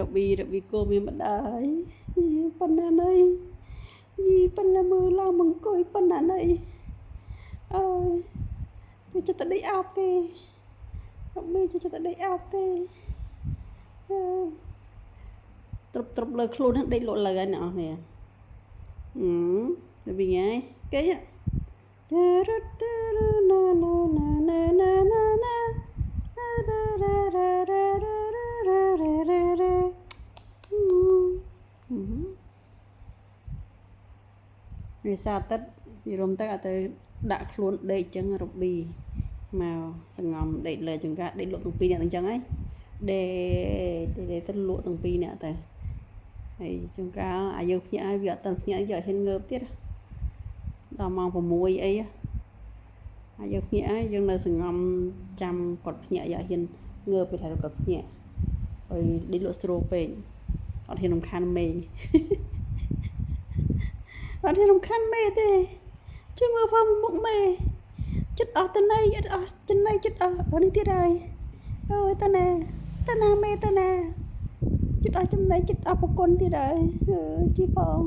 រប៊ីរប៊ីគោមានម្ដាយប៉ុណ្ណាណីយីប៉ុណ្ណាមើលឡើងមកអង្គុយប៉ុណ្ណាណីអើយចូលចិត្តតែដេកអោបទេរប៊ីចូលចិត្តតែដេកអោបទេអើទ្រុបទ្រុបលើខ្លួនហ្នឹងដេកលក់លើហើយអ្នកនរគ្នាហឹមរប៊ីហើយគេតារតារណាណាណាណាណាណាណារ៉ារ៉ារ៉ារ៉ារ៉ារ៉ារ៉ារ៉ាវាសាទឹកពីរំទៅអត់ទៅដាក់ខ្លួនដេកចឹងរប៊ីមកសងំដេកលើចង្កាដេកលក់ទាំងពីរនាក់អញ្ចឹងហីដេកដេកទៅលក់ទាំងពីរនាក់ទៅហើយចង្កាអាយើងភ្ញាក់ហើយវាអត់ទៅភ្ញាក់យកហ៊ានងើបទៀតដល់ម៉ោង6អីហើយយើងភ្ញាក់ហើយយើងនៅសងំចាំគាត់ភ្ញាក់យកហ៊ានងើបទៅថាគាត់ភ្ញាក់ហើយដេកលក់ស្រួលពេកអត់ហ៊ានរំខានមេអត់ហ៊ានរំខានមេទេជួយមើលផងមុខមេចិត្តអស់តណៃអត់អស់ចំណៃចិត្តអស់នេះទៀតហើយអូយតណាតណាមេតណាចិត្តអស់ចំណៃចិត្តអស់ប្រគុណទៀតហើយជីផង